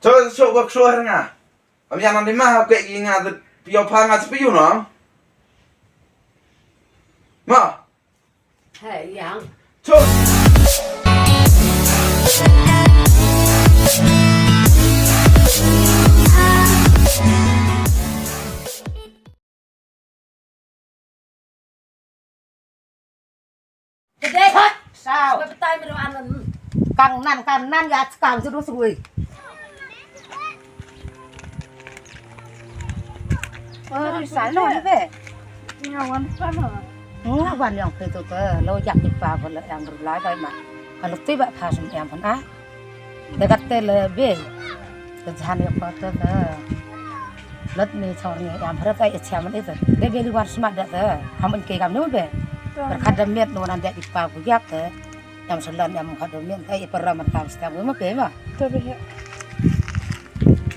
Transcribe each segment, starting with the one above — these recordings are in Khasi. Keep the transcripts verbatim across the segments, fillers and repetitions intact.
Cho cho bak cho har nga. Am yang nanti mah aku ing nga tu pio pa nga sepiu no. Ma. Hey yang. Cho. Kedai. Hot. Sao? Kang nan kang nan ya kang juru sui. Oh, di sana ni be. Nyawan sana. Nyawan yang itu ke lo yak di pa bala yang berlai bai ma. Kalau tiba pas yang pun ah. Te katte le be. Te jhan yok pa te te. Lat ni chor ni yam hrat ai cham ni te. De be li war smat de te. Ham in ke kam ni be. Ber khadam miet no nan de ipa ku yak te. Yam salan yam khadam miet ai para man kam stam ma be ma. Te be ya.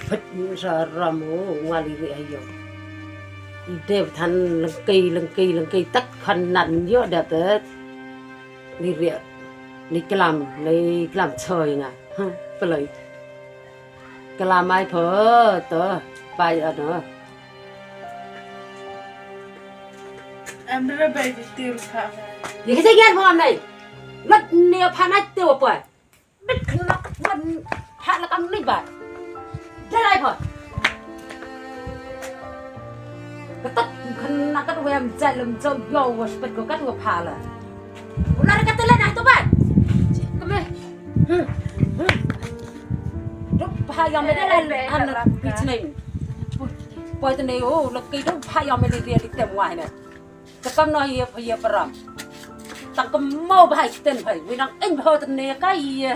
Phet sa ram o ngali ri ayo. Ide than lengkei lengkei lengkei tak khan nan yo de te. Ni ri ni klam ni klam choi nga. Pelai. Kala mai pho to pai ano. Em re bai di tir pha. Ye ke jagian pho am nai. Mat ne pha nai te wa poi. Bit kena wan ha la kam ni ba. Dalai pho. Katat kena kat wa am jai lem jom yo wa spet ko kat wa pha la. Ular katat la na to ba. Kame. Duk pha yom me de la han na pi chneng. Poi tene o lok ke duk pha yom me de de tem wai ne. Te kam no ye pha ye param. Tang kam mo bhai ten bhai. Wi nang eng bho tene ka ye.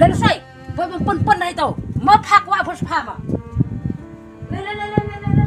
Len sai. Poi pun pun pun nai to. Ma phak wa phus pha ma. Le le le le le le le.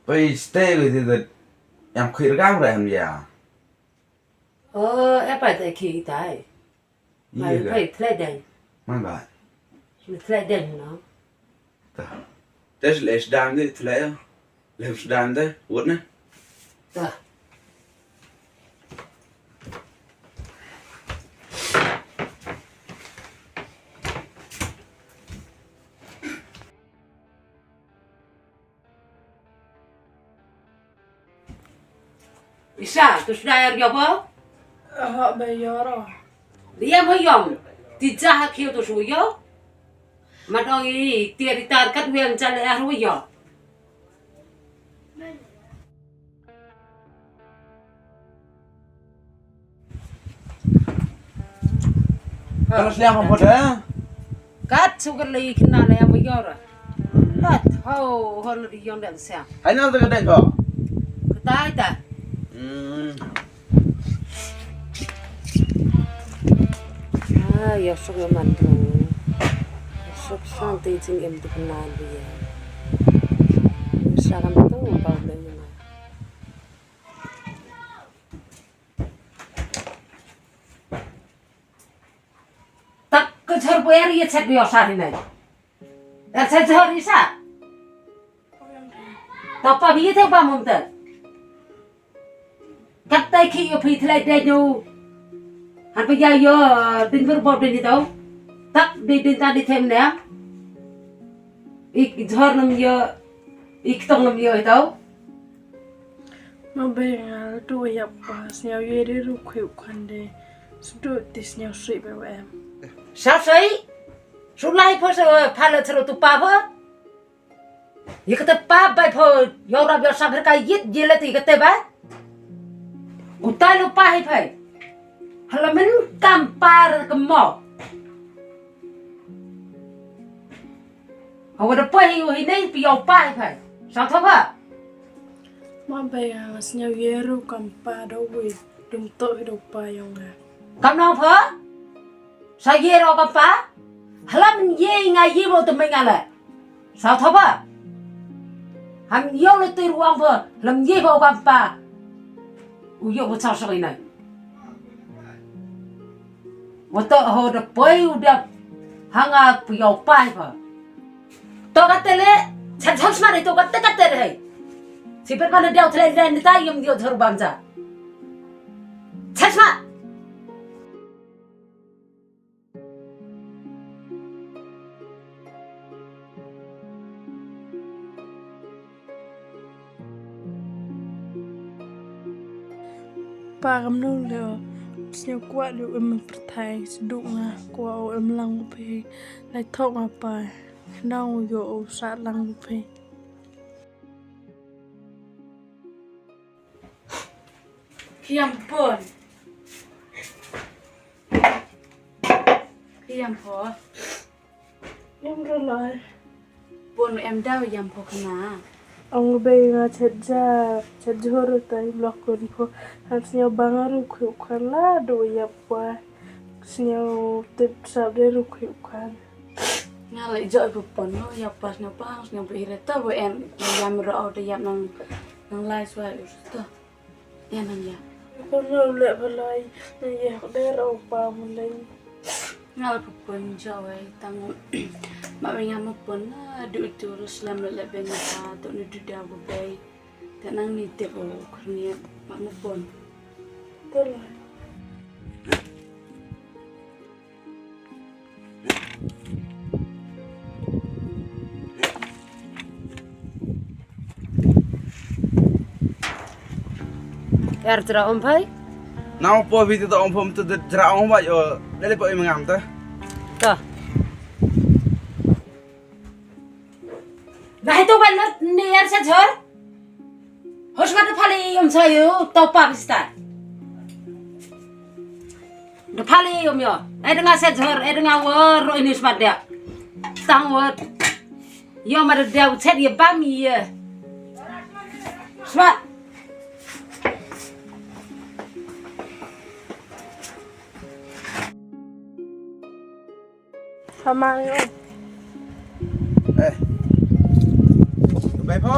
Pei stay with it. Yang khoi rgam rem ya. Oh, eh, pai tai khi tai. Pai, pai, thlai deng. Man ba. Thlai deng, no. Ta. Tes les dan de, thlai. Les dan de, wot ne. Ta. Isa, tu sudah air yo po? Aha, ba yo ro. Dia mo yong. Tija ha khiu tu su yo. Madong i tiar i tar kat wen jal air wi yo. Kan sliang pamphut eh. Kat sugar lagi kena na yang mayor. Kat ho ho lagi yang dan siang. Hai nang tu kedai ko. Ketai ta. Hmm. Ah, ya sok ya man tu. Sok sang ti jing em tu kenal dia. Sa kan tu bau lagi. Tak ke jhor bu er ye chet bi osar hinai. Er chet jhor isa. Ta pa bi ye te ba mum te. Kat tai khi yo phi thlai de nyu. Han pa ya yo din bur bo din tau. Tak di din ta di them ne. Ik jhor nam yo. Ik tong nam yo tau. Ma be nga tu ya pa sñiaw ye de ru khwi u khande. Sdu ti sñiaw sui be em. Sa sei, sulai pho sa pha la thro tu pa pho. Ye kata pa bai pho, yo rap yo sa berka yit ye la ti kata ba. Utai lu pa hi phai. Hala men kam par ke mo. Hawa da poi hi u hi nei pi yo pa hi phai. Sa tho ba. Ma bai nga sñiaw ye ru kam pa do wi. Dum to hi do pa yong nga. Kam nong pho? Sa ye ro ka pa? Hlam ye nga ye mo te me nga le. Sa tho ba? Ham yo le te ruang pho, hlam ye pho ka pa. U yo mo sa so inai. Wa to ho de poi u de hanga pu yo pai pho. To ka te le, chan chan sma de to ka te ka te de. Si per mana dia u tlen den ta yum dio thor bam sa. Chan sma. Pa kam nu leo, sñiaw kwah leo em pyrthai, sduk nga kwah o em lang u phi, lai thok nga pa, nang u yo o sa lang u phi. Ki ïam pun. Ki ïam pho. Ïam ro lai. Pun em daw ïam pho kna. Ong bei nga chet ja, chet jhor tai blok kun pho. Han sñiaw bang ru khu khan la do ïap wa. Sñiaw tip sap de ru khu khan. Nga la ijok ipu pon no, ïa pas na pang, sñiaw bri re to bo en, ïa mi ro au te ïa nang, nang lai suai u to. Ïa nang ïa. Pon no le ba lai, na ïa de ro pa mo lai. Nga la pu pon jok ai tang. Ma wi nga ma pon na du tu ru slam le le ben pa to ni du da bo bai. Te nang ni te bo khni ma ma pon. To lai. Er jra om phai? Nau po vi te om phom te jra om vai o. Lele po im ngam te. Ta. Dahai to ban ni er sa jhor. Hos ma da phali um sa yu to pa bista. Da phali um yo. Ai da nga sa jhor, ai da nga wor ro ini smat dia. Tang wor. Yo ma da dia u chet ye bam ye. Smat. Pha mang ïa u. Eh. Bai pho.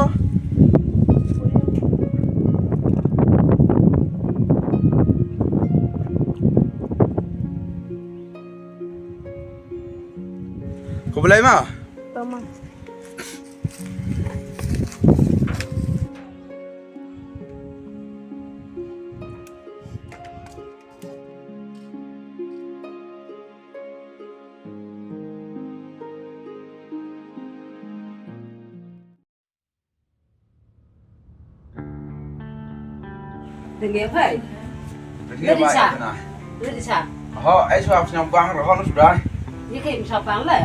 Khublei ma. Tama. Denge phai. Denge phai, na. Ledi sa. Ho, ai swa sñiaw bang ro ho no suda. Ni kai sñiaw bang le.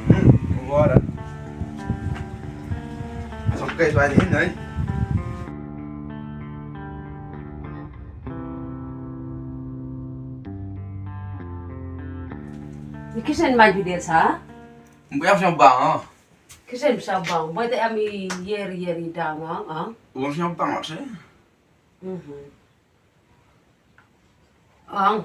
Hmm, gua da. Sop kai swa hin nai. Ni kisen mai bidel sa? Mbu yang sñiaw bang, oh. Kisen sñiaw bang, bai te ami yer yer i dang, ah, ah. Wong sñiaw bang, oh, se. Mhm. Ang.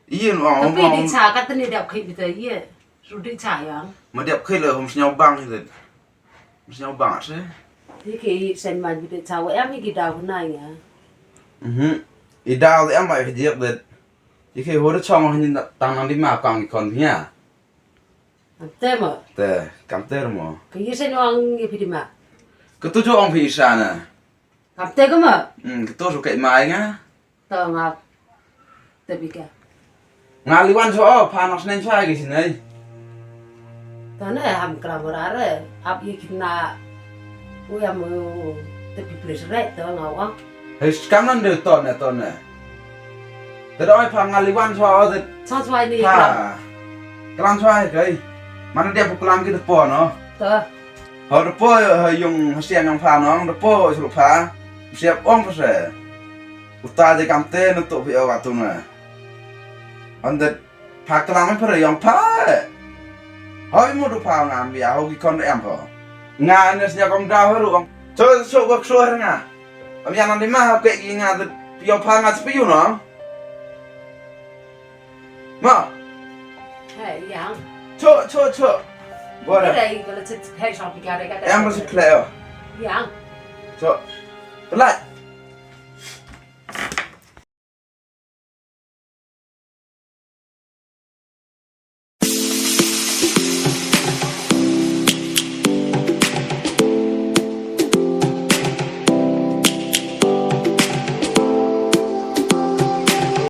Iyen, oh, tapi di cha, kata ni dap kai bita, iye. Su di cha, yang. Ma dap kai le, hom sñiaw bang, iye. Sñiaw bang se. Ti ki sen man bi te cha wa em ki daw na ya. Mhm. I daw em ba hi diak det. Ti ki ho de chong ni tang nang di ma kang kon ya. Kam te mo. Te, kam te mo. Ka yi sen wang yi phi di ma. Ka tu jo ong phi sa na. Kam te ka mo. Hmm, ka tu su kai mai nga. To nga te bi ka. Nga liwan so, oh, pha nok snen so ai ki sinai. To ne ham kra mora re, ap ye kina u ya mo te pi plis re, to nga wa. Hei, skam nan de to ne, to ne. Te doi pha nga liwan so, oh, te. Sa so ai ni pha. Kra. Klam shwa hi kai. Mana dia pu klam ki depo no. Ta. Ho depo ho yung hasiang yang pha no, depo sulu pha. Siap ong pha se. Uta je kam te no tu phi o wa tu na. Hon de pha klam pha re yong pha. Hoi mu du pha ngam bia ho ki kon em pha. Nga ne snya kom da ho ru ong. So so wak so nga. Am ya nan di ma ha ke ki nga de pio pha nga sepiu no. Ma. Hey, yang. Cho cho cho. Bora. Kira i kala chit phe shop kya re ka. Em basi kleo. Yang. Cho. Pelat.